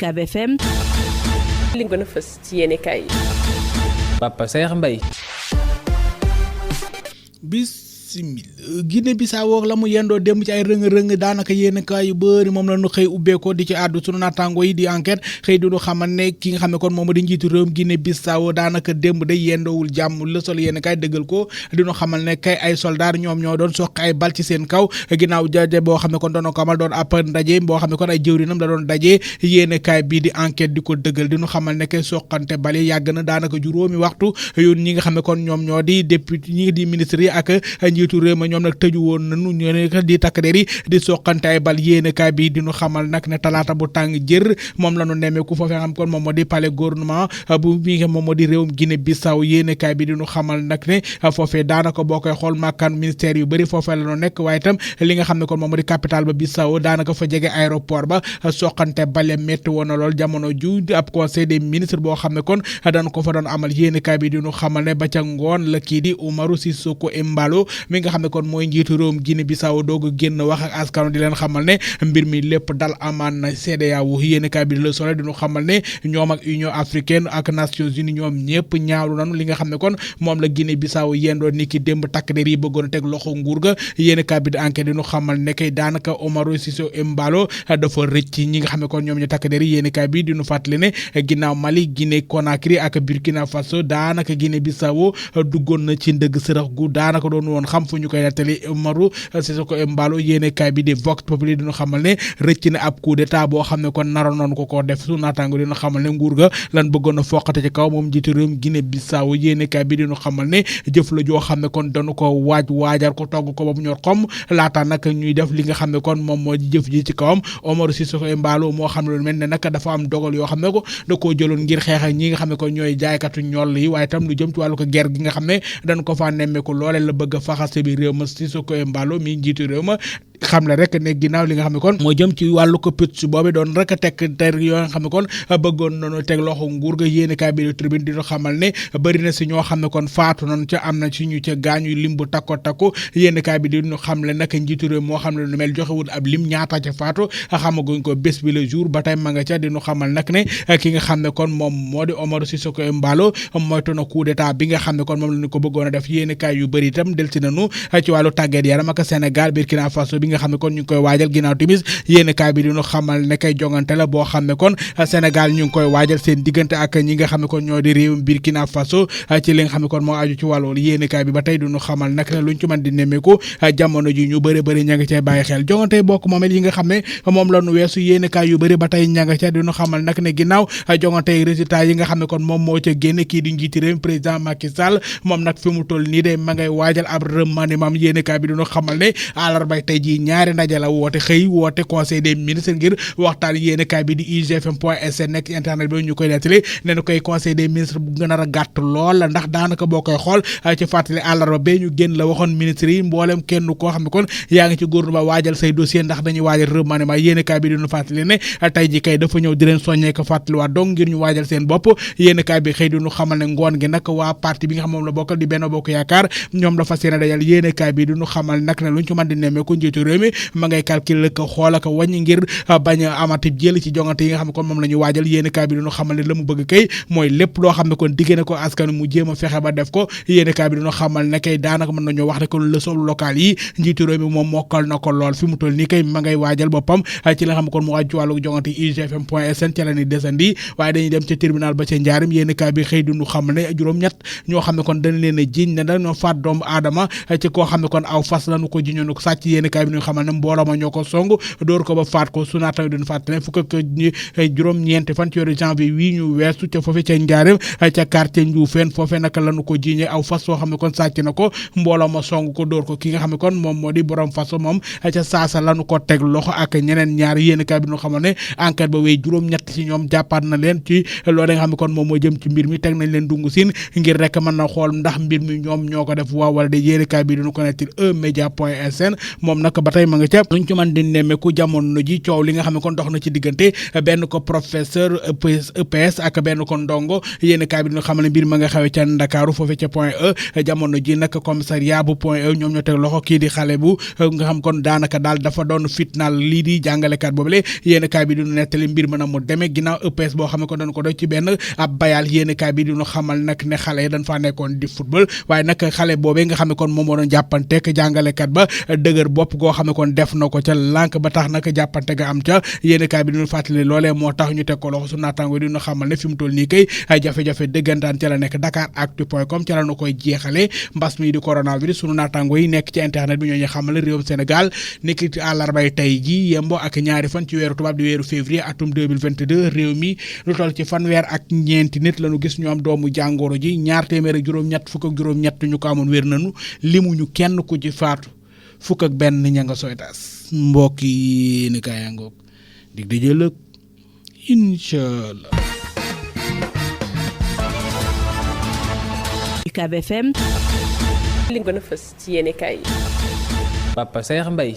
UCAB FM. li gën a fës ci yéenekaay yi. Papa Saer Mbaye. Guinée Bissau la mu yendoo démb ci ay rëng-rëng daanaka yéenekaay yu bëri moom la ñu xëy ubbeeko di ci àddu sunu naataango yi di enquête xëy du ñu xamal ne ki nga xam ne kon moom di njiitu réewum Guinée Bissau daanaka démb day yendoowul jàmm Le Soleil yéenekaay dëggal ko di ñu xamal ne kay ay soldat ñoom ñoo doon soqi ay bal ci seen kaw ginnaaw jaje boo xam ne kon doon ko amal doon ab ndaje boo xam ne kon ay jëwrinam la doon daje yéenekaay bii di enquête di ko dëggal di ñu xamal ne kay soqante bal yi yàgg na daanaka juróomi waxtu yu ñi nga xam ne kon ñoom ñoo di député ñi di ministre yi ak njiitu réew ma ñoom nag tëju woon nañu ñu ne di takk der yi di soqante ay bal yéenekaay bi di ñu xamal nag ne talaata bu tàng jër moom la ñu nemmeeku foofee xam kon moom moo di palais gouvernement bu mi nga moom moo di réewum Guinée Bissau yéenekaay bi di ñu xamal nag ne foofee daanaka boo koy xool makkaan ministère yu bëri foofee la ñu nekk waaye itam li nga xam ne kon moom moo di capitale ba Bissau daanaka fa jege aéroport ba soqante bale métti woon na lool jamono ju ab conseil des ministres boo xam ne kon daan ko fa doon amal yéenekaay bi di ñu xamal ne ba ca ngoon la kii di Umaru Sissoco Embalo mi nga xam ne kon mooy njiitu réewum Guinée Bissau doogu génn wax ak askanu di leen xamal ne mbir mi lépp dal amaan na CEDEAO yéenekaay bi Le Soleil diñu xamal ne ñoom ak Union africaine ak Nations Unies ñoom ñëpp ñaawlu nañu li nga xam ne kon moom la Guinée Bissau yendoo ni ki démb takk der yi bëggoon a teg loxo nguur ga yéenekaay bi di enquête diñu xamal ne kay daanaka Umaru Sissoco Embalo dafa rëcc ñi nga xam ne kon ñoom ñu takk der yi yéenekaay bi diñu fàttali ne ginnaaw Mali Guinée Conakry ak Burkina Faso daanaka Guinée Bissau duggoon na ci ndëgg sërëx gu daanaka doon woon xam fu ñu koy nettali Umaru Sissoco Embalo yéenekaay bi di Vox Populi dina xamal ne rëcc na ab coup d'état boo xam ne kon naroon noonu ko def su naataango dina xamal ne nguur ga lan bëggoon a foqate ci kaw moom jiitu réewum Guinée Bissau yéenekaay bi dina xamal ne jëf la joo xam ne kon dañu ko waajal ko togg ko ba mu ñor xom laata nag ñuy def li nga xam ne kon moom moo jëf ji ci kawam Umaru Sissoco Embalo moo xam ne lu mel ne nag dafa am dogal yoo xam ne ko da koo jëloon ngir xeex ak ñi nga xam ne kon ñooy jaaykatu ñoll yi waaye tam lu jëm ci wàllu ko guerre gi nga xam ne dañ ko faa nemmeeku loole la bëgg a faxase bi réew ma Sissoco Embalo mi njiitu réew ma xam le rek ne ginnaaw li nga xam ne kon moo jëm ci wàllu ko putsch boobu doon rek a teg ter yoo nga xam ne kon bëggoon nañu teg loxo nguur ga yéenekaay bi di Tribune dina xamal ne bëri na si ñoo xam ne kon faatu nañu ca am na ci ñu ca gaañu lim bu takko yéenekaay bi di ñu xam le nag njiitu réew moo xam ne lu mel joxewul ab lim ñaata ca faatu xamaguñ ko bés bi le jour ba tey ma nga ca dinu xamal nag ne ki nga xam ne kon moom moo di Umaru Sissoco Embalo moytu na coup d'état bi nga xam ne kon moom la ñu ko bëggoon a def yéenekaay yu bëri itam del si nañu ci wàllu tàggat yaram ak Sénégal Burkina Faso bi nga xam ne kon ñu ngi koy waajal ginnaaw timis yéenekaay bi diñu xamal ne kay jongante la boo xam ne kon Sénégal ñu ngi koy waajal seen diggante ak ñi nga xam ne kon ñoo di réewum Burkina Faso ci li nga xam ne kon moo aju ci wàllu yéenekaay bi ba tey diñu xamal nag ne luñ ci mën di nemmeeku jamono ji ñu bëri ña nga cay bàyyi xel jongante bokk moomel yi nga xam ne moom la ñu weesu yéenekaay yu bëri ba tey ña nga ca diñu xamal nag ne ginnaaw jongante résultat yi nga xam ne kon moom moo ca génne kii di njiiti réew président Macky Sall moom nag fi mu toll nii de ma ngay waajal ab remaniement yéenekaay bi diñu xamal ne àllarbay tey ji ñaari ndaje la woote conseil des ministres ngir waxtaan yéenekaay bi di igfm.sn nekk internet bi ñu koy nettali ne na koy conseil des ministres bu gën a gàtt lool ndax daanaka boo koy xool ci fàttali àllarba ba ñu génn la waxoon ministre yi mboolem kenn koo xam ne kon yaa ngi ci gouvernement waajal say dossier ndax dañuy waajal remaniement yéenekaay bi diñu fàttali ne tey ji kay dafa ñëw di leen soññee ko fàttaliwaat donc ngir ñu waajal seen bopp yéenekaay bi xëy diñu xamal ne ngoon gi nag waa parti bi nga xam moom la bokkal di Benno Bokk Yaakaar ñoom la fas yéene dajal yéenekaay bi diñu xamal nag ne luñ ci mën di nemmee ko njiitu réew mi ma ngay calculer ko xool ak wàññi ngir bañ a amati jël ci jongante yi nga xam ne kon moom la ñu waajal yéenekaay bi diñu xamal ne la mu bëgg kay mooy lépp loo xam ne kon diggée na ko askan mu jéem a fexe ba def ko yéenekaay bi diñu xamal ne kay daanaka mën nañoo wax ne kon leçon locale yi njiitu réew mi moom mokkal na ko lool fi mu toll nii kay ma ngay waajal boppam ci li nga xam ne kon mu wàcc ci wàllu jongante igfm.sn ca la ni desandi waaye dañuy dem ca tribunal ba ca njaarim yéenekaay bi xëy diñu xamal ne juróom-ñett ñoo xam ne kon dañ leen a jiiñ ne dañoo faat doomu aadama ci koo xam ne kon aw fas lañu ko jiñoon ko sàcc yéenekaay bi ñu xamal ne mbooloo ma ñoo ko song dóor ko ba faat ko su naataw duñu fàttali fukk ak juróom-ñeenti fan ci weeru janvier wii ñu weesu ca foofe ca njaarim ca quartier Ndioufène foofe naka lañu ko jiiñee aw fas soo xam ne kon sàcc na ko mbooloo ma song ko dóor ko ki nga xam ne kon moom moo di borom fas moom ca saasa lañu ko teg loxo ak ñeneen ñaar yéenekaay bi ñu xamal ne enquête ba wéy juróom-ñett ci ñoom jàppaat na leen ci loolu nga xam ne kon moom moo jëm ci mbir mi teg nañ leen dungu siin ngir rek mën na xool ndax mbir mi ñoom ñoo ko def waaw wala de yéenekaay bi duñu ko nettil eMédia.sn moom nag ba tey ma nga ca luñ ci mën di nemmeeku jamono ji coow li nga xam ne kon dox na ci diggante benn ko professeur EPS ak benn ko ndongo yéen kaay bi ñu xamal ne mbir ma nga xawee ca Ndakaaru foofee ca Point E jamono ji nag commissariat bu Point E ñoom ñoo teg loxo kii di xale bu nga xam kon daanaka daal dafa doon fitnaal lii di jàngalekat boobule yéen kaay bi duñu nettali mbir mën a mu demee ginnaaw EPS boo xam ne kon dañ ko doon ci benn ab bayal yéen kaay bi duñu xamal nag ne xale yi dañ faa nekkoon di football waaye nag xale boobee nga xam ne kon moom moo doon jàppanteek jàngalekat ba dëgër bopp goo xam ne kon def na ko ca lànk ba tax nag jàppante ga am ca yéen kaay bi duñu fàttali loolee moo tax ñu teg ko loxo su naataango duñu xamal ne fi mu toll nii kay ay jafe-jafe dëggantaan ca la nekk Dakaractu.com ca la nu koy jeexale mbas mi di coronavirus sunu naataango yi nekk ci internet bi ñoo ñu xamal réewum Sénégal niki àllarbay tey ji yembo ak ñaari fan ci weeru tubaab di weeru février atum 2022 réew mi lu toll ci fanweer ak ñeenti nit lañu gis ñu am doomu jàngoro ji ñaar téeméer ak juróom-ñett fukk ak juróom-ñett ñu ko amoon wér nañu limuñu kenn ku ci faatu fukk ak benn ña nga sooy taas mbokk yi ni kaayangoog dig di jëlëg inshallah. UCAB FM li gën a fës ci yéene kaay yi. Papa Saer Mbaye